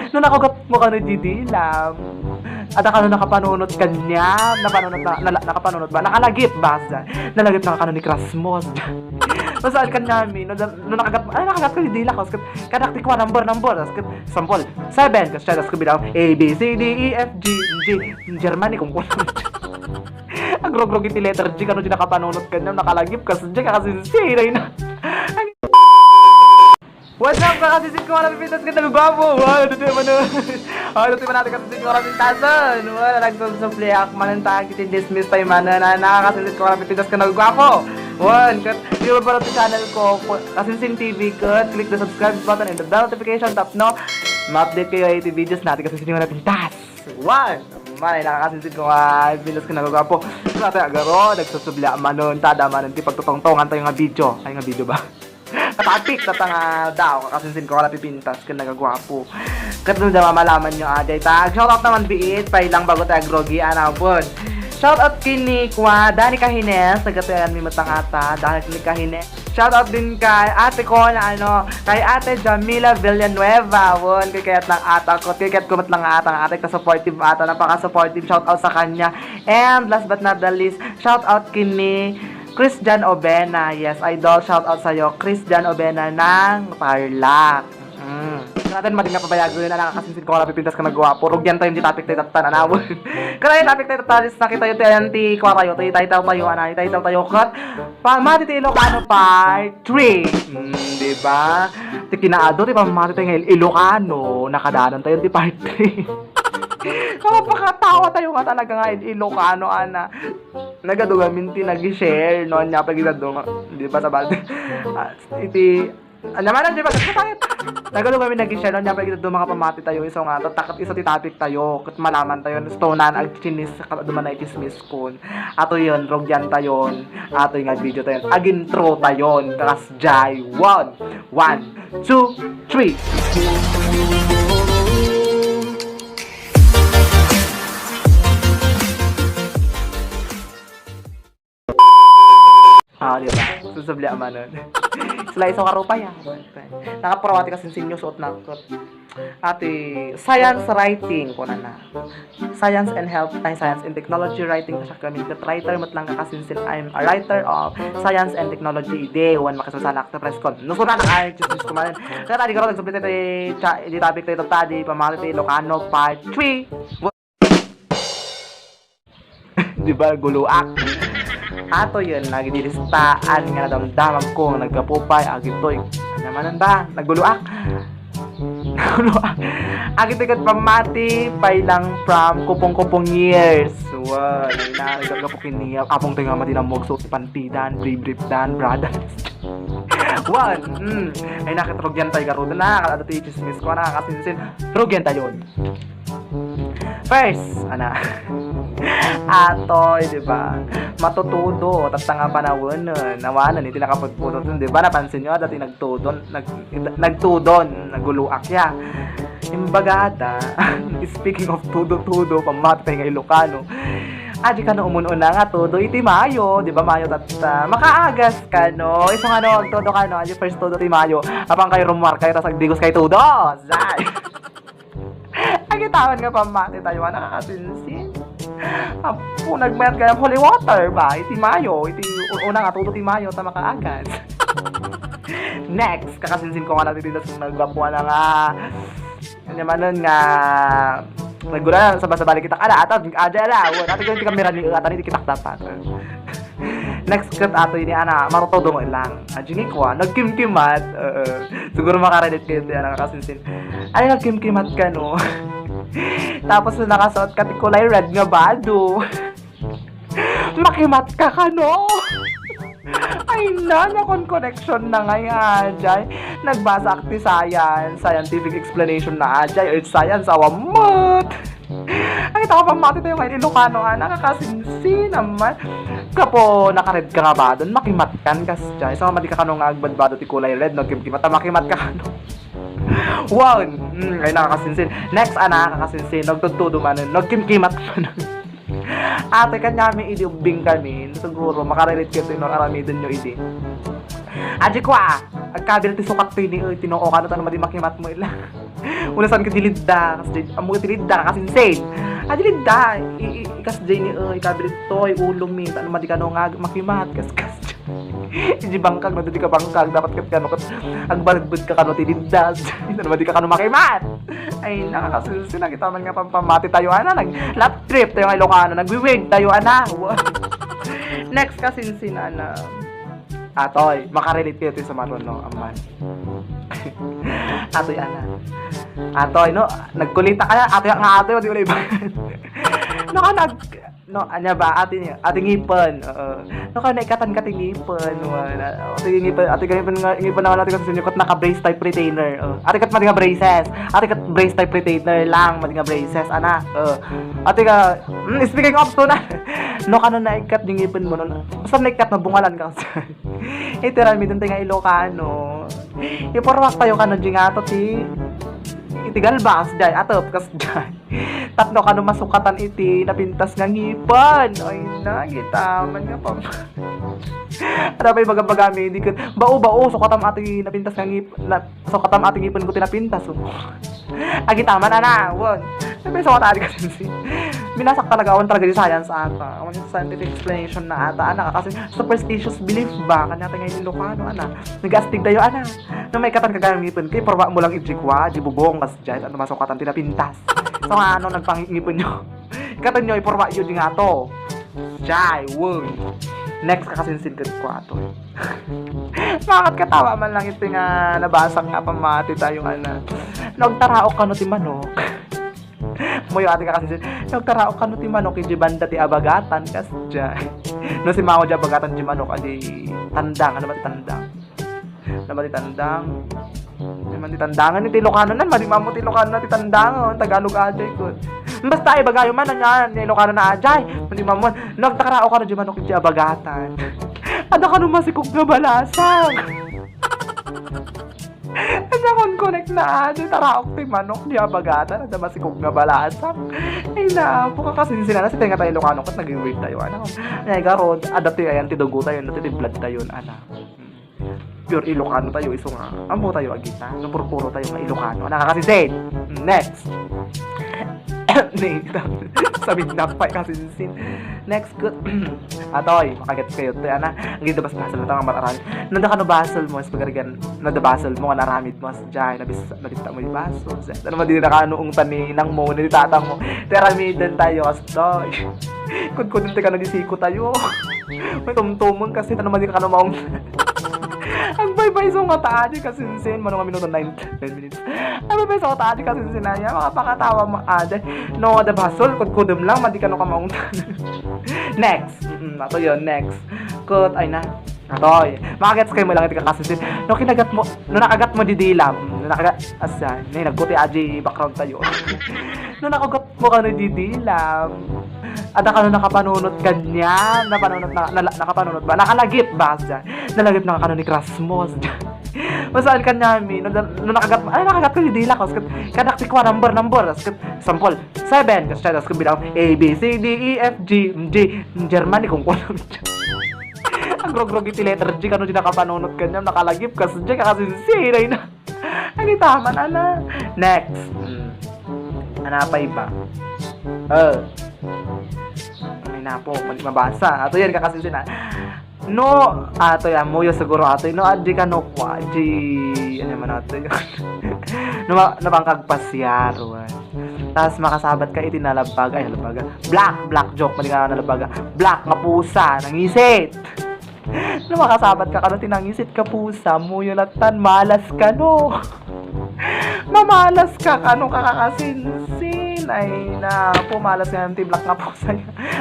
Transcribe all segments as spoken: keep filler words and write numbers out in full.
No nakagat mo kano diay dila. Adda kano nakapanunot kaniam, napanunot na, nala-, nakapanunot ba? Nakalagip ba? Nalagip na kano ni crush mo. No saan kaniami, no, no nakagat, ay, nakagat ko diay dila ko. Ket, kanak ti kua number, number. Ket, sampol, seven. Ket siya, tapos ko bilang, A, B, C, D, E, F, G, G. Germany, kung kulang. Ang rugrug iti letter G, kano diay nakapanunot kaniam, nakalagip ka, sa diay ka kasi siray na. What's up, mga kasisid ko, mga napipintas ket nagagwapo? Wow, tutuy man. Wow, tutuy man natin kasisid ko, mga napipintasan. Wala, nagsusupli ak manen ta, iti dismiss tayo man, na, na, kasisid ko, mga napipintas ket nagagwapo. Wan, ket, di ba para sa channel ko, ko, Kasinsin T V, ket, click the subscribe button and the bell notification tap, no? Ma-update kayo iti videos natin, kasisid ko, mga napipintas. Wan, malay, nakakasinsin ko nga, pintas ket nagagwapo. Dati agaro, nagsusubli ak manen, ta, adda manen ti pagtutungtungan tayo nga video. Ay, nga video ba? Katapik, tata nga daw, kakasinsin ko, wala pipintas, ket nagagwapo. Ket no, da mamalaman nyo, ah, dayta. Shoutout naman, biit, pay lang bago tayo agrogi, anabon. Shoutout kini, kwa, Dani Kahines, taga tayan mi matangata, Dani Kahines. Shoutout din kay ate ko na ano, kay Ate Jamila Villanueva. Won, kay kayat lang ata ko, kay kayat ko met lang ata nga ate, ka-supportive ata, napaka-supportive. Shoutout sa kanya. And last but not the least, shoutout kini Christian Obena. Yes, idol, shoutout sa'yo, Christian Obena ng Tarlac. Mm. Natin, mading nga pabayago yun, anak, kasi ko nga napipintas ka nagwapo. Rugyan tayo, di topic tayo tatan, anawon. Kaya yung topic tayo tatan, is nakita yun, tayo, ti, kwa tayo, ti, title tayo, ana, title tayo, kat, pamati ti Ilocano part three. Mm, di ba? Ti kinaado, ti pamati tayo nga Il-, Ilocano, nakadanan tayo, ti part three. Mapakatawa tayo nga talaga nga Il-, Ilocano, ana. Nagadugamin ti nag-share, no? Nya pa gidado nga, di ba, sabal? Ah, iti, ano man, di ba? Nagadugamin nag-share, no? Nya pa gidado mga pamati tayo, iso nga, tatakat iso ti topic tayo, ket malaman tayo, stonan, agchinis, ket adu man ay chismis kun. Ato yun, rugyan tayon, ato yung video tayon, agintro tayon, kakas jay, one, one, two, three. Ah, di ba? Susubli amanon. Sila iso karupay, ah. Nakaparawati kasi sinyo suot na kot. Ati, science writing, kuna na. Science and health, ay, science and technology writing, kasi kami ket writer, met lang kakasinsin, I'm a writer of science and technology. Ide, wan makasusanak ta press con. Nusura na kay, Jesus ko man. Kaya tadi ko rin, nagsubli tayo, cha-, di topic tayo, tadi, pamati, Ilocano, part three. Di ba, guluak? Ato yun, nagdilistaan nga nadamdamag ko, nagkapupay, agitoy. Ano naman ba? Naguluak. Naguluak. Agitoy kat pamati, pay lang from kupong-kupong years. Wow, na, nagkapupong niya. Apong tayo nga madinamog, so, pantidan, brief-brief dan, brada. One, mm. Ay, nakitrugyan tayo, garuda na. Kada tayo, chismis ko na, kasinsin. Rugyan tayo. First, ana. Atoy, di ba? Matutudo, tatta nga panawen, nawanan, iti nakapudpudot, di ba? Napansin nyo, dati nagtudon, nag-, nagtudon, naguluak ya. Imbagada, speaking of tudo-tudo, pamatay nga Ilocano. Adi kano umun-una nga tudo iti Mayo, di ba? Mayo tatta. Makaagas kano. Iso nga no, agtudo kano. Adi first tudo ti Mayo. Apang kayo rumuar kayo, tas agdigos kayo tudo. Zay! Agitawan nga pamati tayo, anak, kasinsin. Apo, nagmayat kayo holy water ba? Iti Mayo, iti u-, una nga tudo ti Mayo, ta makaagas. Next, kakasinsin ko nga natin dito sa nagwapuan na nga. Ano man nun nga, nagula, sabay-sabay kita, ala, ato, aja, ala, awan, ato, yung kamera ni, ato, ni, kita dapat. Next ket ato ini, ana, marutudo nga ilang. Adi ni kwa, nagkimkimat. Oo. Siguro makarelate kayo ti, ana, kasinsin. Ay, nagkimkimat kano. Tapos, nakasuot ka ti kulay red nga bado. Makimat ka kano. Ay, na, nakon connection na nga yan, jay. Nagbasa ak ti science, scientific explanation na, jay, earth science, awa met. Ay, tao pamati tayo ngayon, Ilocano, ah, nakakasinsin naman. Kapo, nakared ka nga ba? Doon, makimatkan ka, jay. So, madi ka kano nga agbadbado ti kulay red, no? Kimkimat, ah, makimat ka kano. Wow! Mm, ay, nakakasinsin. Next, ah, nakakasinsin. Nagtudtudo man, nagkimkimat man. Ate, kanyami, idi ubbing kami. Siguro, makarelate kayo sa inong aramiden nyo, idi. Adi kua, agkabil ti sukat to ini, eh, tinoo ka no, tano madi makimat mo ila. Una saan ka dilidda, kas di, amo ka dilidda, kas insane. Adi lidda, i, i, kas di ini, eh, ikabil to, ulo mi, tano madi kano nga makimat, kas, kas. Iji bangkag, no, di ka bangkag, dapat kat kano, kat, agbaridbid ka kano, ti lidda, tano madi ka kano makimat. Ay, nakakasinsin, nakita man nga pampamati tayo, ana, nag, lap trip tayo nga Ilocano, nagwiwig tayo, ana. Next kasinsin, ana. Atoy, makarelate kayo ti sumaruno, amman. Atoy, ana. Atoy, no, nagkulita ka na, atoy, nga atoy, di wala iba. No, ka nag, no, anya ba, ati, ati ngipen, oo. No, ka naikatan ka ti ngipen, wala. Ati ngipen, ati ngipen nga, ngipen naman ati kasi sinikot naka-brace type retainer, oh. Ati kat mati nga braces, ati kat brace type retainer lang, mati nga braces, ana, oh. Ati ka, mm, speaking of, to na, no, kano naikat yung ngipin mo, no, basta naikat na bungalan ka, iti rami dun tayo nga Ilocano. Iparwak tayo kano di nga to ti, iti galbas, jay, atop, kas, jay. Tapno kano masukatan iti napintas nga ngipan. Ay na, kita man nga pam-, ano pa yung baga-bagami, di ka, bao-bao, sukatam ati napintas nga ngip-, na, sukatam ati ngipan ko ti napintas, oh. Agitaman, ana, won. Sabi sa wata, di kasi, minasak talaga, awan talaga di science ata. Awan yung scientific explanation na ata, ana, kasi superstitious belief ba? Kanya tayo ngayon Ilocano, ana. Nag-astig tayo, ana. Na may katan ka ganang ngipin, kay parwa mo lang ijikwa, di bubong, kas jay, ano masukatan, tinapintas. So, nga, ano, nagpangipin nyo? Katan nyo, iparwa yun di nga to. Jay, won. Next, kakasinsin ka kwa to. Bakit katawa man lang iti nga nabasa nga pamati tayo, ana? Nagtaraok kano ti manok. Muyo ati ka kasi, nagtaraok kano ti manok, iji banda ti abagatan, kas, jay. No, si mango di abagatan di manok, adi tandang, ano ba ti tandang? Ano ba ti tandang? Ano ba ti tandangan? Iti Ilocano na, madi mamo ti Ilocano na ti tandangan, Tagalog ajay ko. Basta, ay, bagayo man, anya, ni Ilocano na ajay. Madi mamo, nagtaraok kano di manok, iji abagatan. Ada kano masikog nga balasang. Anya kon connect na, ah, di taraok ti manok, di abagatan, ada masikog nga balasang. Ay, napo, kakasinsinan na, sa tenga tayo Ilocano, kat nag-weird tayo, ano? Ay, garod, ada ti, ayan, ti dugo tayo, no, ti blood tayo, ana. Pure Ilocano tayo, iso nga, ampo tayo, agita, no, purpuro tayo nga Ilocano, nakakasinsin! Next! Ni, sabi na pa, kasinsin. Next, good. Atoy, makagets kayo, te, ana. Ang ganda bas basol na tama, mararami. Nanda ka no basol mo, is pagarigan, nanda basol mo, nga naramid mo, Jay, nabis-, nabista mo yung baso. Ano man, di na ka nuong taninang mo, ni tatang mo. Teramiden tayo, astoy. Kudkudin tayo ka, nagisiko tayo. May tumtumon kasi, ano man, di ka na maong. Ang bye-bye, so nga taan, di kasinsin, manong minuto, nine, ten minutes. Ang bye-bye, so taan, di kasinsin, aya, makapakatawa mo, ade. No, ada basol, kudkudem lang, madi ka no ka maong. Next. Mm, ato yun, next. Kut, ay na. Atoy, makagets kayo mo lang iti kakasinsin. No kinagat mo, no nakagat mo didilam. No nakagat, asa, ni nagkuti aji background tayo. No nakagat mo kano didilam. Ada kano nakapanunot kanyan, napanunot na, nala-, nakapanunot ba? Nakalagip ba? Asa, nalagip na kano ni crush mo. Masaan kanyami, no, no nakagat mo, ay nakagat ko didila ko. Kadak ti kwa number, number. Sample, seven, kasi siya, tapos bilang A, B, C, D, E, F, G, G, Germany, kung kuwan. Ang rogrog iti letter G, kano di nakapanunot kanyam, nakalagip, kas di, kakasinsinay na. Ang itaman, ana. Next. Hmm. Ana pa iba? Oh. Ay, napo, mali mabasa. Ato yan, kakasinsin, ah. No, ato yan, muyo siguro ato, no, adi ka, no, kwa, di, ano man ato yun? No, ma-, no, bang kagpasiar, wan. Tas makasabat ka iti nalabag, ay, nalabag, black, black joke, madi ka nalabag, black nga pusa, nangisit. No, makasabat ka, kano ti nangisit ka pusa, muyo latan, malas ka, no? Mamalas ka, kano ka kakasinsin? Ay, na, pumalas nga ti black nga pusa.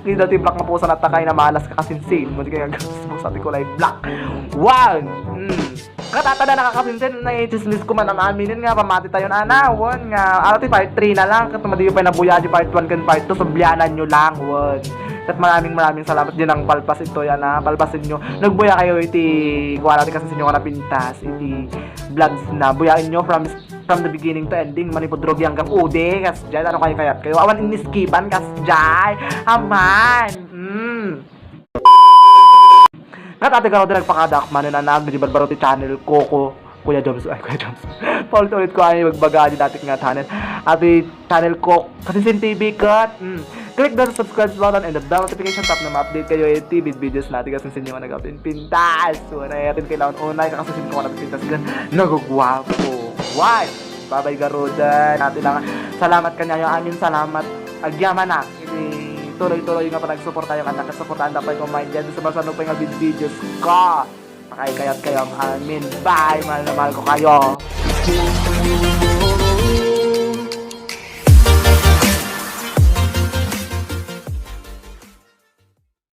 Di daw ti black nga pusa, natakay na malas ka kasinsin. Madi ka nga, pusa ti kulay black. Wow! Mm. Katatada nakakasinsin, na i-chismis ko man ang aminin nga, pamati tayo na, ana, won, nga, ano ti part three na lang, kat madi pa nabuya di part one kan part two, sublianan nyo lang, won. Kat maraming, maraming salamat din ang palpas ito, yan, ah, palpasin nyo. Nagbuya kayo iti, kuha natin kasi sinyo nga napintas, iti vlogs na, buyain nyo from, from the beginning to ending, manipudrogi hanggang ude, kas dyan, ano kayo kayat kayo, awan iniskipan, kas dyan, aman, mm. Kat iti garuden nagpakadaak manen a nagdi barbaro ti channel ko, ko, Kuya Joms, ay, Kuya Joms. Paulit-ulit ko ay magbaga di dati nga channel. Iti channel ko, Kasinsin T V kat. Mm. Click the subscribe button and the bell notification tap na ma-update kayo iti vid-, videos natin kasi sinyo nga nagapinpintas. So, na yatin kailangan unay kakasinsin ko na pintas gan. Nagugwapo. Why? Babay garuden. Ati lang. Salamat kanyayo. Amin, salamat. Agyamanak. Iti tuloy-tuloy nga panagsuportayo kanyak. Suportahan da pa ikaw, my dad. Sa masanupay nga vid-, videos ko. Pakay kayo at kayo ang amin. Bye! Mahal na mahal ko kayo.